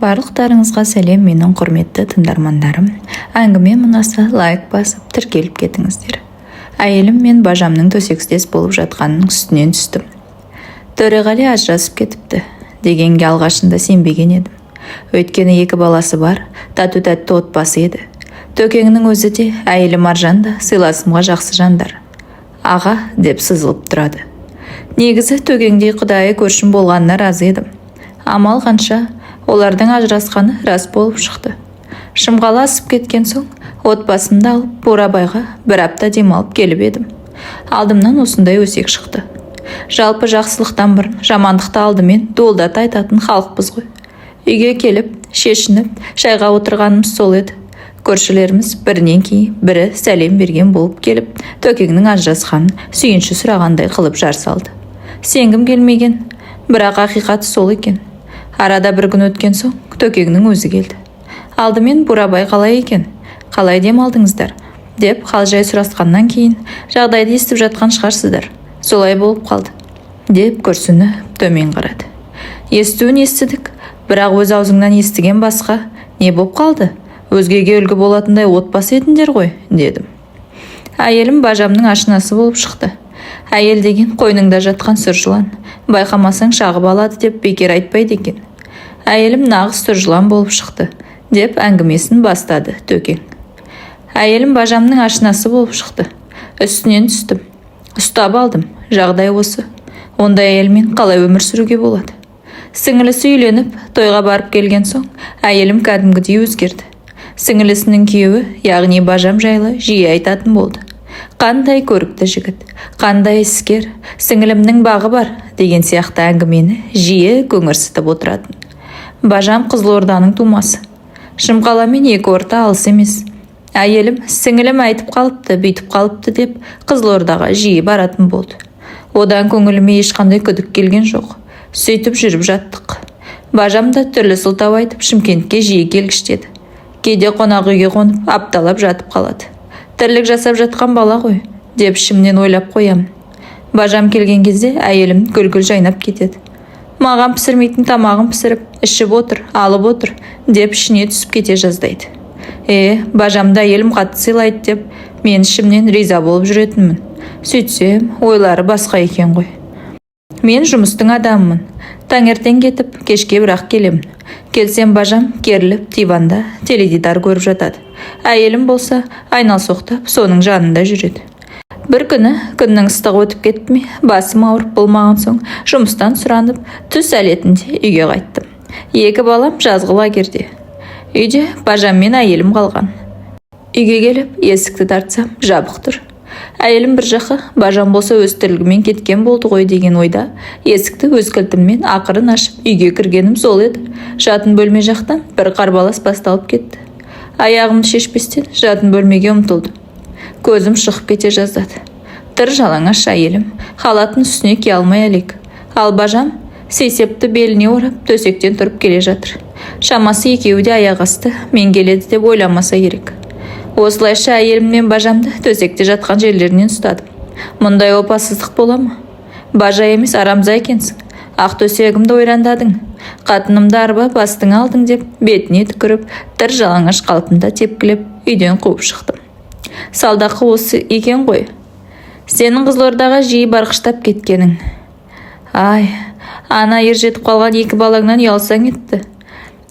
Барлықтарыңызға сәлем, менің құрметті тыңдармандарым! Әңгімем ұнаса, лайк басып, тіркеліп кетіңіздер. Әйелім мен бажамның төсектес болып жатқанының үстінен түстім. Төреғали ажырасып кетіпті дегенге алғашында сенбеген едім. Өйткені екі баласы бар, тату-тәтті отбасы еді. Төкеңнің өзі де, әйелі Маржан да сыйласымға жақсы жандар. Аға деп сызылып тұрады. Негізі Төкеңдей құдайы көршім болғанына разы едім. Амал қанша, олардың ажырасқаны рас болып шықты. Шымқала асып кеткен соң отбасымды алып Бурабайға бір апта демалып келіп едім. Алдымнан осындай өсек шықты. Жалпы жақсылықтан бұрын жамандықты алдымен дуылдата айтатын халықпыз ғой. Үйге келіп, шешініп, шайға отырғанымыз сол еді. Көршілеріміз бірінен кейін бірі сәлем берген болып келіп, Төкеңнің ажырасқанын сүйінші сұрағандай қылып жар салды. Сенгім келмеген, бірақ ақиқаты сол екен. Арада бір күн өткен соң Төкеңнің өзі келді. Алдымен: «Бурабай қалай екен, қалай демалдыңыздар?» – деп хал-жай сұрасқаннан кейін: «Жағдайды естіп жатқан шығарсыздар, солай болып қалды», – деп күрсініп төмен қарады. «Естуін естідік, бірақ өз аузыңнан естіген басқа. Не боп қалды? Өзгеге үлгі болатындай отбасы едіңдер ғой», – дедім. Әйелім бажамның ашынасы болып шықты. Әйел деген қойныңда жатқан сұр жылан, байқамасаң шағып алады деп бекер айтпайды екен. Әйелім нағыз сұр жылан болып шықты, деп әңгімесін бастады Төкең. Әйелім бажамның ашынасы болып шықты. Үстінен түстім. Ұстап алдым. Жағдай осы. Ондай әйелмен қалай өмір сүруге болады? Сіңілісі үйленіп, тойға барып келген соң әйелім кәдімгідей өзгерді. Сіңілісінің күйеуі, яғни бажам жайлы жиі айтатын болды. Қандай көрікті жігіт, қандай іскер, сіңілімнің бағы бар деген сияқты әңгімені жиі көңірсітіп отыратын. Бажам Қызылорданың тумасы. Шымқаламен екі орта алыс емес. Әйелім сіңілім айтып қалыпты, бүйтіп қалыпты деп Қызылордаға жиі баратын болды. Одан көңіліме ешқандай күдік келген жоқ. Сөйтіп жүріп жаттық. Бажам да түрлі сылтау айтып, Шымкентке жиі келгіштеді. Кейде қонақ үйге қонып, апталап жатып қалады. Тірлік жасап жатқан бала ғой деп ішімнен ойлап қоямын. Бажам келген кезде әйелім гүл-гүл жайнап кетеді. Маған пісірмейтін тамағын пісіріп, ішіп отыр, алып отыр деп ішіне түсіп кете жаздайды. Е, бажамды әйелім қатты сыйлайды деп мен ішімнен риза болып жүретінмін. Сөйтсем, ойлары басқа екен ғой. Мен жұмыстың адамымын. Таңертең кетіп, кешке бірақ келемін. Келсем, бажам керіліп диванда теледидар көріп жатады. Әйелім болса, айналсоқтап соның жанында жүреді. Бір күні күннің ыстығы өтіп кетті ме, басым ауырып болмаған соң жұмыстан сұранып, түс әлетінде үйге қайттым. Екі балам жазғы лагерьде. Үйде бажам мен әйелім қалған. Үйге келіп, есікті тартсам, жабық тұр. Әйелім бір жаққа, бажам болса өз тірлігімен кеткен болды ғой деген ойда есікті өз кілтіммен ақырын ашып, үйге кіргенім сол еді. Жатын бөлме жақтан бір қарбалас басталып кетті. Аяғымды шешпестен жатын бөлмеге ұмтылдым. Көзім шығып кете жаздады. Тыр жалаңаш әйелім халатын үстіне кие алмай әлек. Ал бажам сейсепті беліне орап, төсектен тұрып келе жатыр. Шамасы, екеуі де аяқ асты мен келеді деп ойламаса керек. Осылайша әйелім мен бажамды төсекте жатқан жерлерінен ұстадым. Мұндай опасыздық бола ма? Бажа емес, арамза екенсің. Ақ төсегімді ойрандадың. Қатынымды арбап, астыңа алдың деп бетіне түкіріп, тыр жалаңаш қалпында тепкілеп, үйден қуып шықтым. Салдақы осы екен ғой. Сенің Қызылордаға жиі барғыштап кеткенің. Ай, ана ер жетіп қалған екі балаңнан ұялсаң етті.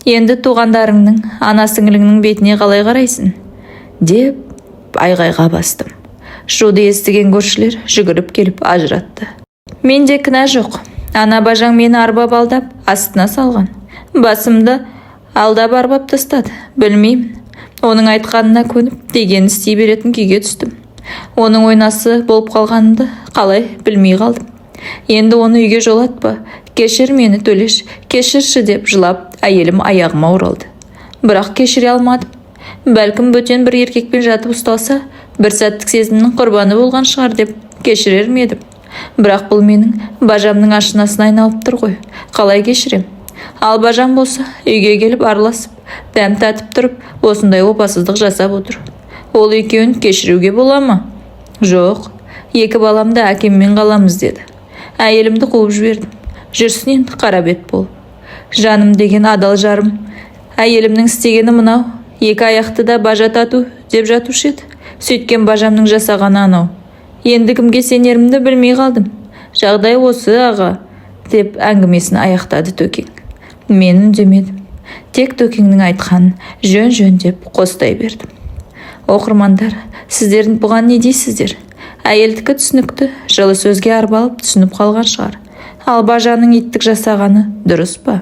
Енді туғандарыңның, ана сіңіліңнің бетіне қалай қарайсың? Деп айғайға бастым. Шуды естіген көршілер жүгіріп келіп ажыратты. Менде кінә жоқ. Ана бажаң мені арбап, алдап, астына салған. Басымды алдап, арбап тастады. Білмеймін. Оның айтқанына көніп, дегенін істей беретін күйге түстім. Оның ойнасы болып қалғанымды қалай білмей қалдым. Енді оны үйге жолатпа. Кешір мені, Төлеш, кешірші деп жылап, әйелім аяғыма оралды. Бірақ кешіре алмадым. Бәлкім, бөтен бір еркекпен жатып ұсталса, бір сәттік сезімнің құрбаны болған шығар деп кешірер ме едім. Бірақ бұл менің бажамның ашынасына айналып тұр ғой. Қалай кешірем? Ал бажам болса, үйге келіп араласып, дәм татып тұрып, осындай опасыздық жасап отыр. Ол екеуін кешіруге бола ма? Жоқ. Екі балам да әкеммен қаламыз деді. Әйелімді қуып жібердім. Жүрсін енді қара бет болып. Жаным деген адал жарым, әйелімнің істегені мынау. Екі аяқты да бажа тату деп жатушы еді. Сөйткен бажамның жасағаны анау. Енді кімге сенерімді білмей қалдым. Жағдай осы, аға, деп әңгімесін аяқтады Төкең. Мен үндемедім. Тек Төкеңнің айтқанын жөн-жөн деп қостай бердім. Оқырмандар, сіздер бұған не дейсіздер? Әйелдікі түсінікті, жылы сөзге арбалып түсініп қалған шығар. Ал бажаның иттік жасағаны дұрыс па?